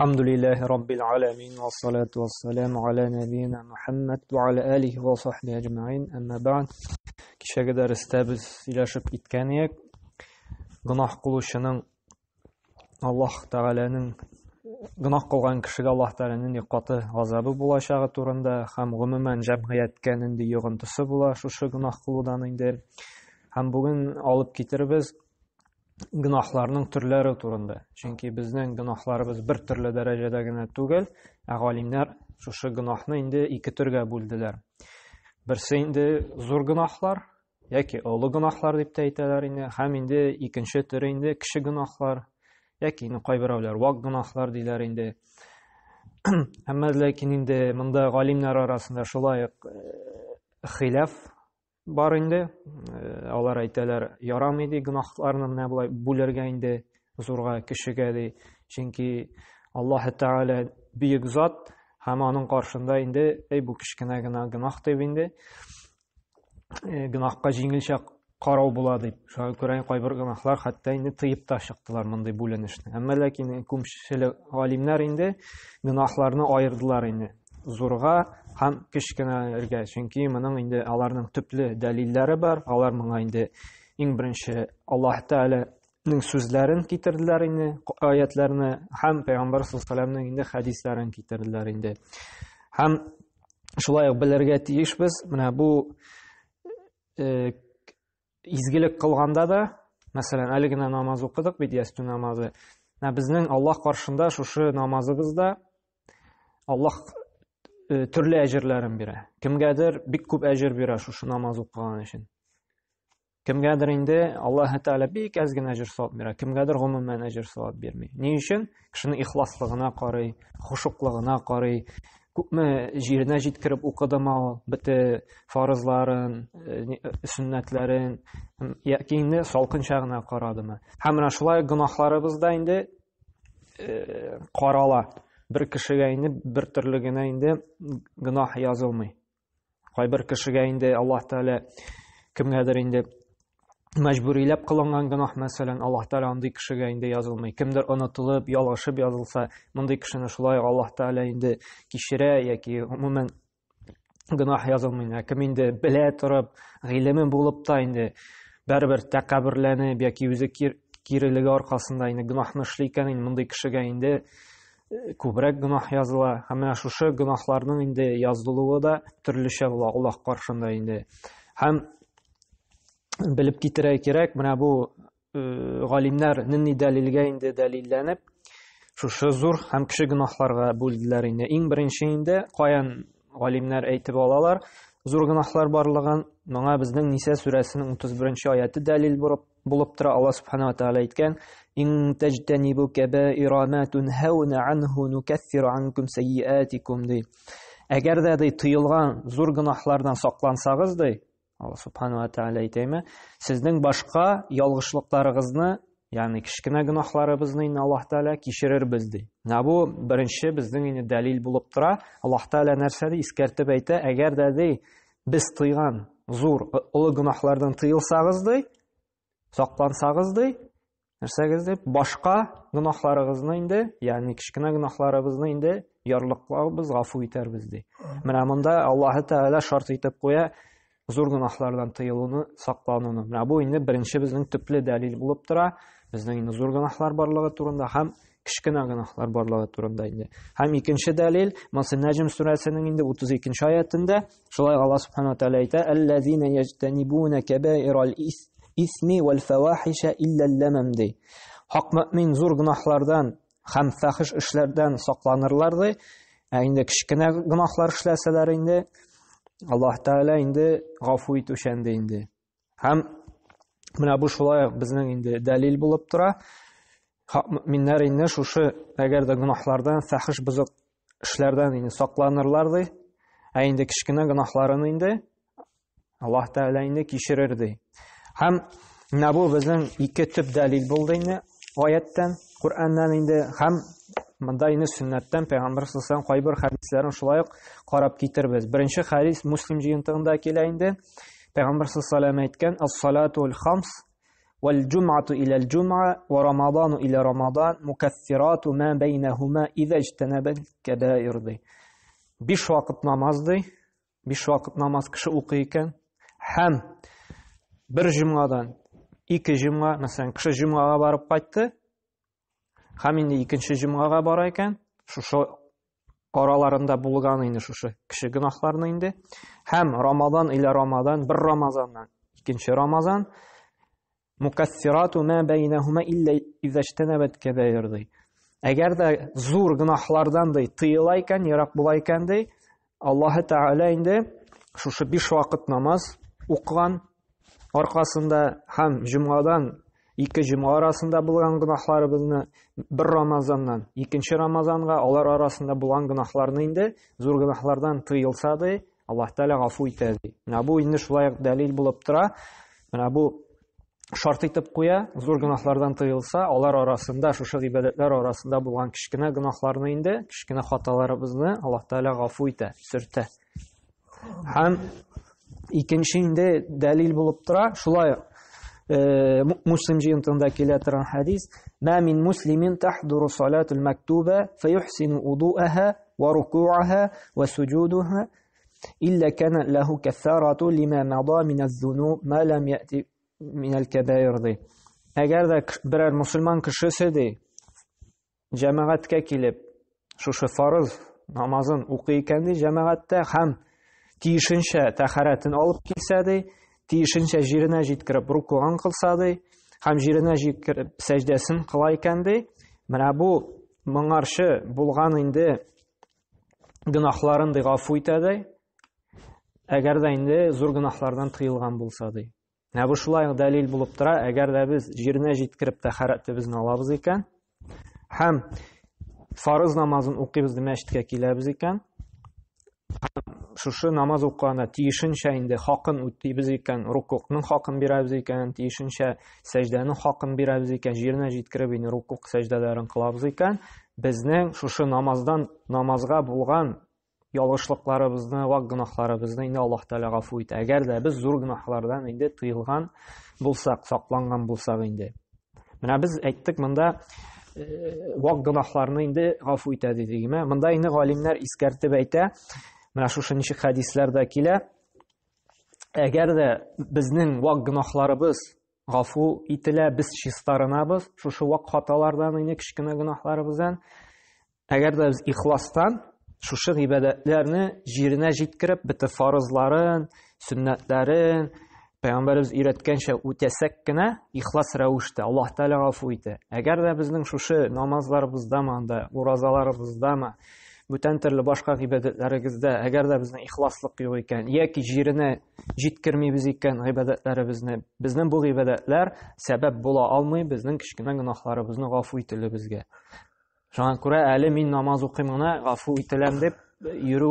Әлхәмдүлилләһи раббил аламин ва салату вассаламу аля набийна Мухаммад ва аля алихи ва сахбихи әҗмәин. Әмма бәгъд. Кичәге дәрестә без сөйләшеп киткән идек. Гөнаһ кылучының Аллаһ Тәгаләнең гөнаһ кылган кешегә Аллаһ Тәгаләнең нинди каты газабы булачагы турында һәм гомумән җәмгыятькә нинди йогынтысы була шушы гөнаһ кылудан инде. Һәм бүген алып китербез гөнаһларның төрләре турында. Чөнки безнең гөнаһларыбыз бер төрле дәрәҗәдә генә түгел, ә галимнәр шушы гөнаһны инде ике төргә бүлделәр. Берсе инде зур гөнаһлар, яки олы гөнаһлар дип тә әйтәләр инде, һәм инде икенче төре инде кече гөнаһлар, яки инде кайберәүләр вак гөнаһлар диләр инде. Әмма ләкин инде монда галимнәр арасында шулай ук э, хилаф бар инде. Э, алар әйтәләр, ярамый ди гөнаһларны менә болай бүлергә инде зурга, кечегә ди. Чөнки Аллаһ Тәгалә бөек зат һәм аның каршында инде, эй бу кечкенә генә гөнаһ дип инде Э, гөнаһка җиңелчә карау була дип. Шуңа күрә кайбер гөнаһлар хәтта инде тыеп та чыктылар мондый бүленешне. Әмма ләкин күпчелек галимнәр инде гөнаһларны аердылар инде зурга һәм кечкенәләргә. Чөнки моның инде аларның төпле дәлилләре бар. Алар моңа инде иң беренче Аллаһ Тәгаләнең сүзләрен китерделәр инде, аятларны һәм Пәйгамбәр саллаллаһу алейһи инде хәдисләрен китерделәр инде. Һәм шулай ук белергә тиешбез, менә бу э, изгелек кылганда да, мәсәлән, әле генә намаз укыдык бит, ястү намазы. Менә безнең Аллаһ каршында шушы намазыбызда Аллаһ э, төрле әҗерләрен бирә. Кемгәдер бик күп әҗер бирә шушы намаз укыган өчен. Кемгәдер инде Аллаһ Тәгалә бик әз генә әҗер савап бирә, кемгәдер гомумән әҗер савап бирми. Ни өчен? Кешенең ихласлыгына карый, хошуклыгына карый, күпме җиренә җиткереп укыдымы ул, бөтә фарызларын, э, э, сөннәтләрен, яки инде салкынча гына карадымы. Һәм менә шулай гөнаһларыбыз да инде э, карала. Бер кешегә инде бер төрле генә инде гөнаһ язылмый. Кайбер кешегә инде Аллаһ Тәгалә кемгәдер инде мәҗбүриләп кылынган гөнаһ, мәсәлән, Аллаһ Тәгалә андый кешегә инде язылмый. Кемдер онытылып, ялгышып язылса, мондый кешене шулай Аллаһ Тәгалә инде кичерә яки гомумән гөнаһ язылмый. Ә кем инде белә торып, гыйлеме булып та инде барыбер тәкәбберләнеп яки үзе кирелеге аркасында инде гөнаһны эшли икән, инде мондый кешегә инде күбрәк гөнаһ языла. Һәм менә шушы гөнаһларның инде язылуы да төрлечә була Аллаһ каршында инде. Һәм белеп китерә кирәк, менә бу э, галимнәр нинди дәлилгә инде дәлилләнеп, шушы зур һәм кече гөнаһларга бүлделәр инде. Иң беренче инде каян галимнәр әйтеп алалар, зур гөнаһлар барлыгын, моңа безнең Ниса сүрәсенең 31 аяты дәлил булып булып тора. Алла субхана ва тааля әйткән: "Ин таҗтанибу кабаира ма тунхауна анху нукаффиру анкум сайyiатикум" ди. Әгәр дә ди тыелган зур гөнаһлардан саклансагыз ди, Алла субхана ва тааля әйтәме, сезнең башка ялгышлыкларыгызны, ягъни кечкенә гөнаһларыбызны инде Аллаһ Тааля кичерербез ди. Менә бу беренче безнең инде дәлил булып тора. Аллаһ Тааля нәрсә ди? Искәртеп әйтә, әгәр дә ди без тыйган зур олы гөнаһлардан тыелсагыз ди, саклансагыз ди, нәрсәгез ди, башка гөнаһларыгызны инде, ягъни кечкенә гөнаһларыбызны инде ярлыкларбыз, гафу итәрбез ди. Менә монда Аллаһы Тәгалә шарт итеп куя зур гөнаһлардан тыелуны, саклануны. Менә бу инде беренче безнең төпле дәлил булып тора. Безнең инде зур гөнаһлар барлыгы турында һәм кечкенә гөнаһлар барлыгы турында инде. Һәм икенче дәлил, Монсы Нәҗм сүрәсенең инде 32 аятында шулай Аллаһ субхана тәгалә әйтә: "Аллазина яҗтанибуна кабаирал исми вал фавахиша илля ламам" ди. Хак мөмин зур гөнаһлардан һәм фахиш эшләрдән сакланырлар ди. Ә инде кечкенә гөнаһлар эшләсәләр инде Аллаһ Тәгалә инде гафу итүчән ди инде. Һәм менә бу шулай ук безнең инде дәлил булып тора. Мөэминнәр инде шушы әгәр дә гөнаһлардан, фәхиш бозык эшләрдән инде сакланырлар ди. Ә инде кечкенә гөнаһларын инде Аллаһ Тәгалә инде кичерер ди. Һәм менә бу безнең ике төп дәлил булды инде аяттан, Коръәннән инде һәм монда инде сөннәттән пәйгамбәр саллаллаһу кайбер хәдисләрен шулай ук карап китербез. Беренче хәдис Муслим җыентыгында килә инде. Пәйгамбәр саллаллаһу әйткән: "Ас-салату хамс" والجمعة إلى الجمعة ورمضان إلى رمضان مكفرات ما بينهما إذا اجتنب الكبائر ди. Биш вакыт намаз ди. Биш вакыт намаз кеше укый икән һәм бер җомгадан ике җомга, мәсәлән, кеше җомгага барып кайтты, һәм инде икенче җомгага бара икән, шушы араларында булган инде шушы кеше гөнаһларны инде. Һәм Рамазан илә Рамазан, бер Рамазаннан икенче Рамазан мукассирату ма бәйнәһума илля изаҗтанабат кабаир ди. Әгәр дә зур гөнаһлардан ди тыела икән, ерак була икән ди, Аллаһы Тәгалә инде шушы биш вакыт намаз укыган аркасында һәм җомгадан ике җомга арасында булган гөнаһларыбызны бер Рамазаннан икенче Рамазанга алар арасында булган гөнаһларны инде зур гөнаһлардан тыелса ди, Аллаһ Тәгалә гафу итә ди. Менә бу инде шулай ук дәлил булып тора. Менә бу шарт итеп куя, зур гөнаһлардан тыелса, алар арасында, шушы гыйбадәтләр арасында булган кечкенә гөнаһларны инде, кечкенә хаталарыбызны Аллаһ Тәгалә гафу итә, сөртә. Һәм икенче инде дәлил булып тора, шулай ук Муслим җыентыгында килә торган хәдис: "Ма мин муслимин тахдуру салатул мактуба фаюхсину удуаха ва рукуаха ва суджудуха илля кана лаху каффарату лима мада мин аз-зунуб ма лам яти мин аль-кабаир" ди. Әгәр дә берәр мусульман кешесе ди, җәмәгатькә килеп, шушы фарыз намазын укый икән ди җәмәгатьтә һәм тиешенчә тәһарәтен алып килсә ди, тиешенчә җиренә җиткереп рукуын кылса ди, һәм җиренә җиткереп сәҗдәсен кыла икән ди, менә бу моңарчы булган инде гөнаһларын ди гафу итә ди, әгәр дә инде зур гөнаһлардан тыелган булса ди. Менә бу шулай ук дәлил булып тора, әгәр дә без җиренә җиткереп тәһарәтебезне алабыз икән һәм фарыз намазын укыйбыз дип мәчеткә киләбез икән, шушы намаз укыганда тиешенчә инде хакын үтибез икән, рукукның хакын бирәбез икән, тиешенчә сәҗдәнең хакын бирәбез икән, җиренә җиткереп инде рукук сәҗдәләрен кылабыз икән, безнең шушы намаздан намазга булган ялгышлыкларыбызны, вак гөнаһларыбызны инде Аллаһ Тәгалә гафу итә. Әгәр дә без зур гөнаһлардан инде тыелган булсак, сакланган булсак инде. Менә без әйттек монда вак гөнаһларны инде гафу итә дидек, димә. Монда инде галимнәр искәртеп әйтә. Менә шушы ничек хәдисләрдә килә. Әгәр дә безнең вак гөнаһларыбыз гафу ителә, без чистарынабыз шушы вак хаталардан, инде кечкенә гөнаһларыбыздан. Әгәр дә без ихластан шушы гыйбадәтләрне җиренә җиткереп, бөтен фарызларын, сөннәтләрен пәйгамбәребез өйрәткәнчә үтәсәк кенә, ихлас рәвештә Аллаһ Тәгалә гафу итә. Әгәр дә безнең шушы намазларыбыздамы анда, уразаларыбыздамы, бүтән төрле башка гыйбадәтләрегездә, әгәр дә безнең ихласлык юк икән, яки җиренә җиткермибез икән гыйбадәтләребезне, безнең бу гыйбадәтләр сәбәп була алмый безнең кечкенә гөнаһларыбызны гафу ителүебезгә. Шуңа күрә әле мин намаз укыйм гына, гафу ителәм дип йөрү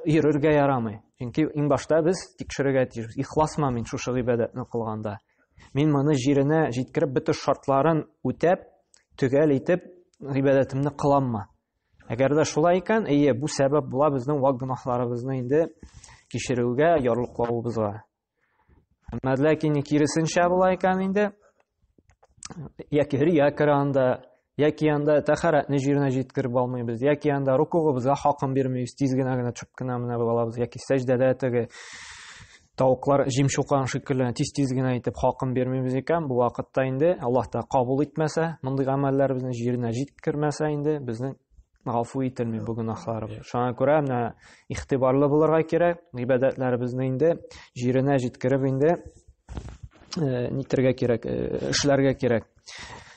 йөрергә ярамый. Чөнки иң башта без тикшерергә тиешбез. Ихласмы мин шушы гыйбадәтне кылганда? Мин моны җиренә җиткереп, бөтен шартларын үтәп, төгәл итеп гыйбадәтемне кыламмы? Әгәр дә шулай икән, әйе, бу сәбәп була безнең вак гөнаһларыбызны инде кичерүгә, ярлыклавыбызга. Әмма ләкин киресенчә була икән инде, яки рия керә анда, яки анда тәһарәтне җиренә җиткереп алмыйбыз, яки анда рукугыбызга хакын бирмибез, тиз генә генә төшеп кенә менә алабыз, яки сәҗдәдә теге тавыклар җим чукыган шикелле тиз-тиз генә итеп хакын бирмибез икән, бу вакытта инде Аллаһ та кабул итмәсә, мондый гамәлләребезне җиренә җиткермәсә инде безнең гафу ителми бу гөнаһларыбыз. Шуңа күрә менә игътибарлы булырга кирәк, гыйбадәтләребезне инде җиренә җиткереп инде нитергә кирәк, эшләргә кирәк.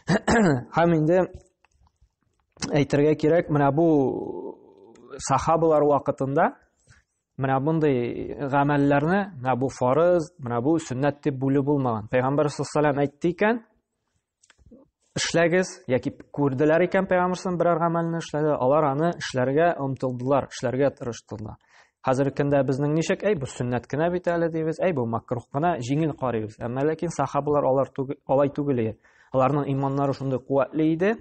Һәм инде әйтергә кирәк, менә бу сахабалар вакытында менә мондый гамәлләрне, менә бу фарыз, менә бу сөннәт дип бүлү булмаган. Пәйгамбәр саллаллаһу алейһи ва әйтте икән, эшләгез яки күрделәр икән пәйгамбәрсен берәр гамәлне эшләде, алар аны эшләргә омтылдылар, эшләргә тырыштылар. Хәзерге көндә безнең ничек, әй, бу сөннәт кенә бит әле дибез, әй, бу макрух кына, җиңел карыйбыз. Әмма ләкин сахабалар алар түгел, алай түгел иде. Аларның иманнары шундый куәтле иде.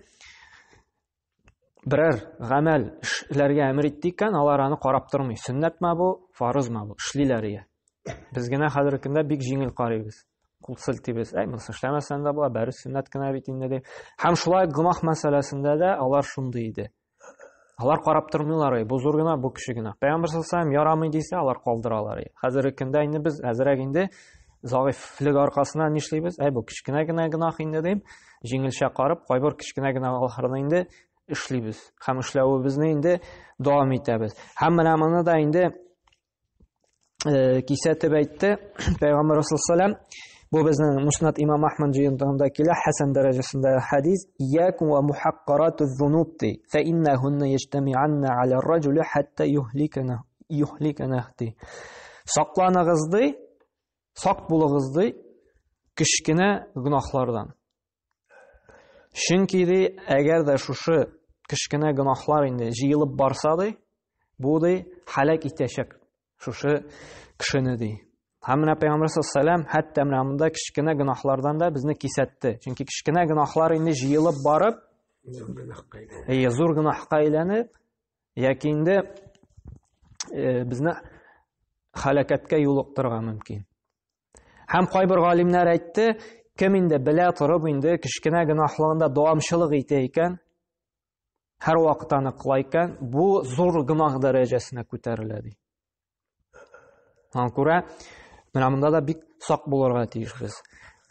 Берәр гамәл эшләргә әмер итте икән, алар аны карап тормый. Сөннәтме бу, фарызмы бу, эшлиләр иде. Без генә хәзерге көндә бик җиңел карыйбыз. кул селтибез. Әй, монысын эшләмәсәң дә була, бәре сөннәт кенә бит инде дип. Һәм шулай гөнаһ мәсьәләсендә дә алар шундый иде. Алар карап тормыйлар, бу зур гына, бу кече гына. Пәйгамбәр саллаллаху ярамый дисә, алар калдыралар. Хәзерге көндә инде без әзрәк инде зәгыйфьлек аркасына нишлибез? Әй, бу кечкенә генә гөнаһ инде дип, җиңелчә карап, кайбер кечкенә гөнаһларны инде эшлибез һәм эшләвебезне инде дәвам итәбез. Һәм менә моны да инде э, кисәтеп әйтте Пәйгамбәр саллаллаху Бу безнең Муснад Имам Ахмад җыентыгында килә, хәсән дәрәҗәсендә хадис, "Иякум ва мухаккарату зунуб" ди. Фа иннахунна яҗтами'анна аля р-раҗули хатта юһликана юһликана ди. Сакланыгыз ди, сак булыгыз ди, кечкенә гөнаһлардан. Чөнки ди, әгәр дә шушы кечкенә гөнаһлар инде җыелып барса ди, бу ди һәлак итәчәк шушы кешене ди. Һәм менә Пәйгамбәр саллаллаху хәтта менә монда кечкенә гөнаһлардан да безне кисәтте. Чөнки кечкенә гөнаһлар инде җыелып барып, зур гөнаһка әйләнеп, әйе, зур гөнаһка әйләнеп, яки инде э, безне һәлакәткә юлыктырырга мөмкин. Һәм кайбер галимнәр әйтте, кем инде белә торып инде кечкенә гөнаһлыгында дәвамчылык итә икән, һәр вакыт аны кыла икән, бу зур гөнаһ дәрәҗәсенә күтәрелә ди. Аңа күрә менә монда да бик сак булырга тиешбез.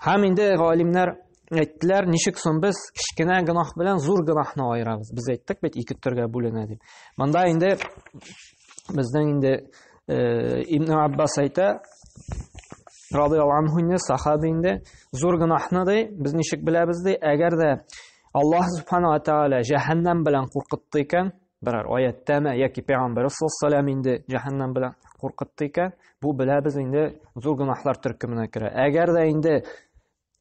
Һәм инде галимнәр әйттеләр, ничек соң без кечкенә гөнаһ белән зур гөнаһны аерабыз? Без әйттек бит, ике төргә бүленә дип. Монда инде безнең инде э, Ибн Аббас әйтә, радиаллаһу анһу инде, сахаби инде, зур гөнаһны ди, без ничек беләбез ди, әгәр дә Аллаһ субхана ва тааля җәһәннәм белән куркытты икән, берәр аяттәме яки пәйгамбәр саллаллаху алейһи инде җәһәннәм белән куркытты икән, бу беләбез инде зур гөнаһлар төркеменә керә. Әгәр дә инде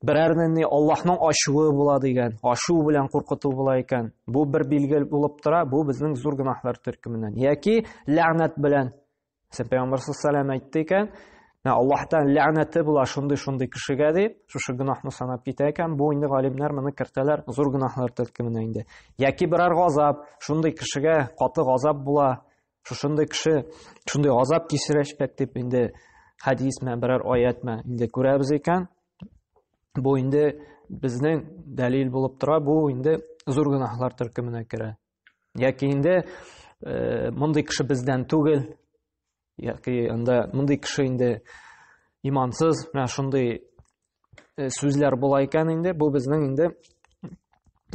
берәр нинди Аллаһның ачуы була дигән, ачу белән куркыту була икән, бу бер билге булып тора, бу безнең зур гөнаһлар төркеменнән. Яки ләгънәт белән. Мәсәлән, Пәйгамбәр саллаллаху алейһи әйтте икән, Аллаһтан ләгънәте була шундый-шундый кешегә дип, шушы гөнаһны санап китә икән, бу инде галимнәр моны кертәләр зур гөнаһлар төркеменә инде. Яки берәр газап, шундый кешегә каты газап була, шушындый кеше шундый газап кичерәчәк дип инде хәдисме, берәр аятмы инде күрәбез икән, бу инде безнең дәлил булып тора, бу инде зур гөнаһлар төркеменә керә. Яки инде э, мондый кеше бездән түгел, яки анда мондый кеше инде имансыз, менә шундый э, сүзләр була икән инде, бу безнең инде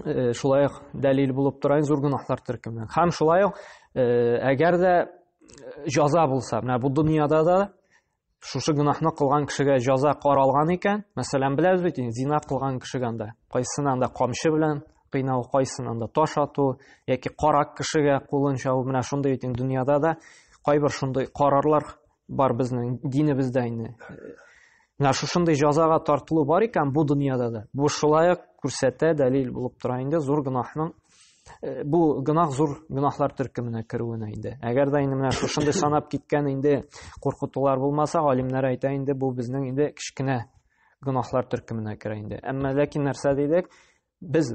э, шулай ук дәлил булып тора зур гөнаһлар төркеменнән. Һәм шулай ук әгәр дә җаза булса, менә бу дөньяда да шушы гөнаһны кылган кешегә җаза каралган икән, мәсәлән, беләбез бит инде, зина кылган кешегә анда кайсына анда камчы белән кыйнау, кайсына анда таш ату яки карак кешегә кулын чабу, менә шундый бит инде дөньяда да кайбер шундый карарлар бар безнең динебездә инде. Менә шушындый җазага тартылу бар икән бу дөньяда да. Бу шулай ук күрсәтә, дәлил булып тора инде зур гөнаһның э, бу гөнаһ зур гөнаһлар төркеменә керүенә инде. Әгәр дә инде менә шушындый санап киткән инде куркытулар булмаса, галимнәр әйтә инде бу безнең инде кечкенә гөнаһлар төркеменә керә инде. Әмма ләкин нәрсә дидек? Без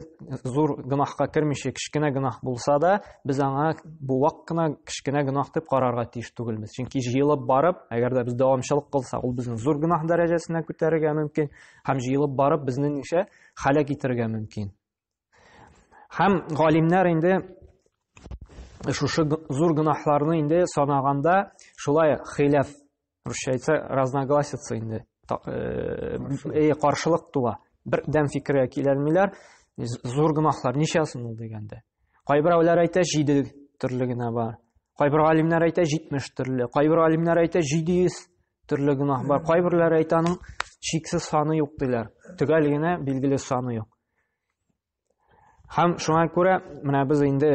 зур гөнаһка кермичә кечкенә гөнаһ булса да, без аңа бу вак кына кечкенә гөнаһ дип карарга тиеш түгелбез. Чөнки җыелып барып, әгәр дә без дәвамчылык кылсак, ул безне зур гөнаһ дәрәҗәсенә күтәрергә мөмкин һәм җыелып барып безне ничә һәлак итәргә мөмкин. Һәм галимнәр инде шушы зур гөнаһларны инде санаганда шулай хилаф русча әйтсә разногласица инде э, каршылык туа бердәм фикергә килә зур гөнаһлар ничәсен ул дигәндә кайберәүләр әйтә җиде төрле генә бар кайбер галимнәр әйтә 70 төрле кайбер галимнәр әйтә 700 төрле гөнаһ бар кайберләре әйтә аның чиксез саны юк диләр төгәл генә билгеле саны юк Һәм шуңа күрә менә без инде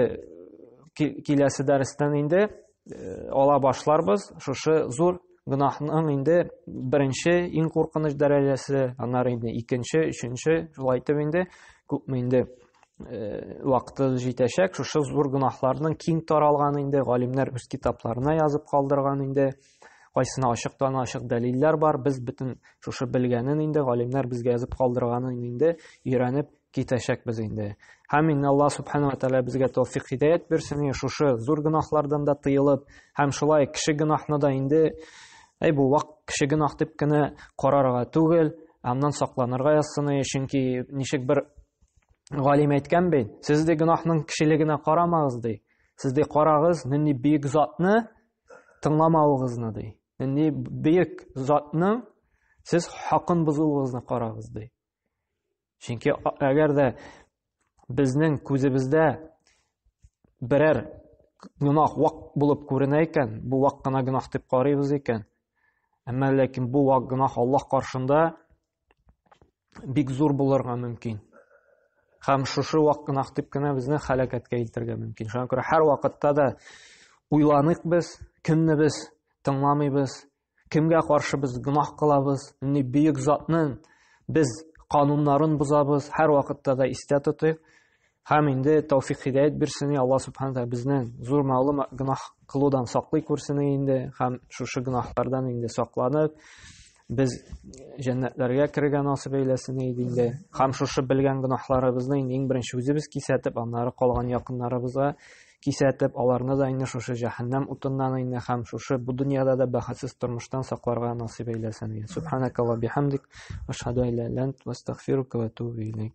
киләсе дәрестән инде э, ала башларбыз шушы зур гөнаһның инде беренче иң куркыныч дәрәҗәсе, аннары инде икенче, өченче, шулай итеп инде күпме инде э, вакыты җитәчәк, шушы зур гөнаһларның киң таралган инде галимнәр үз китапларына язып калдырган инде кайсына ачыктан ачык дәлилләр бар, без бөтен шушы белгәнен инде галимнәр безгә язып калдырганын инде өйрәнеп китәчәкбез инде. Һәм инде Аллаһ субхана ва тааля безгә тәүфик һидаят бирсен, шушы зур гөнаһлардан да тыелып, һәм шулай кеше гөнаһны да инде әй бу вак кеше гөнаһ дип кенә карарга түгел, Аннан сакланырга язсын, чөнки ничек бер галим әйткән бит, сез ди гөнаһның кешелегенә карамагыз ди. Сез ди карагыз, нинди бөек затны тыңламавыгызны ди. Нинди бөек затның сез хакын бозуыгызны карагыз ди. Чөнки әгәр дә безнең күзебездә берәр гөнаһ вак булып күренә икән, бу вак кына гөнаһ дип карыйбыз икән, әмма ләкин бу вак гөнаһ Аллаһ каршында бик зур булырга мөмкин. Һәм шушы вак гөнаһ дип кенә безне һәлакәткә илтергә мөмкин. Шуңа күрә һәр вакытта да уйланыйк без, кемне без тыңламыйбыз, кемгә каршы без гөнаһ кылабыз, нинди бөек затның без кануннарын бозабыз, һәр вакытта да истә тотыйк. Һәм инде тәүфик хидәят бирсен, Алла субхана тәгалә безне зур мәгълүм гөнаһ кылудан саклый күрсен инде һәм шушы гөнаһлардан инде сакланып, без җәннәтләргә керергә насыйп әйләсен иде инде. Һәм шушы белгән гөнаһларыбызны инде иң беренче үзебез кисәтеп, аннары калган якыннарыбызга кисәтеп, аларны да инде шушы җәһәннәм утыннан инде һәм шушы бу дөньяда да бәхетсез тормыштан сакларга насыйп әйләсен. Субханакалла бихамдик, ашһаду ан ла иляха илля ант, ва астагфирука ва атубу илейк.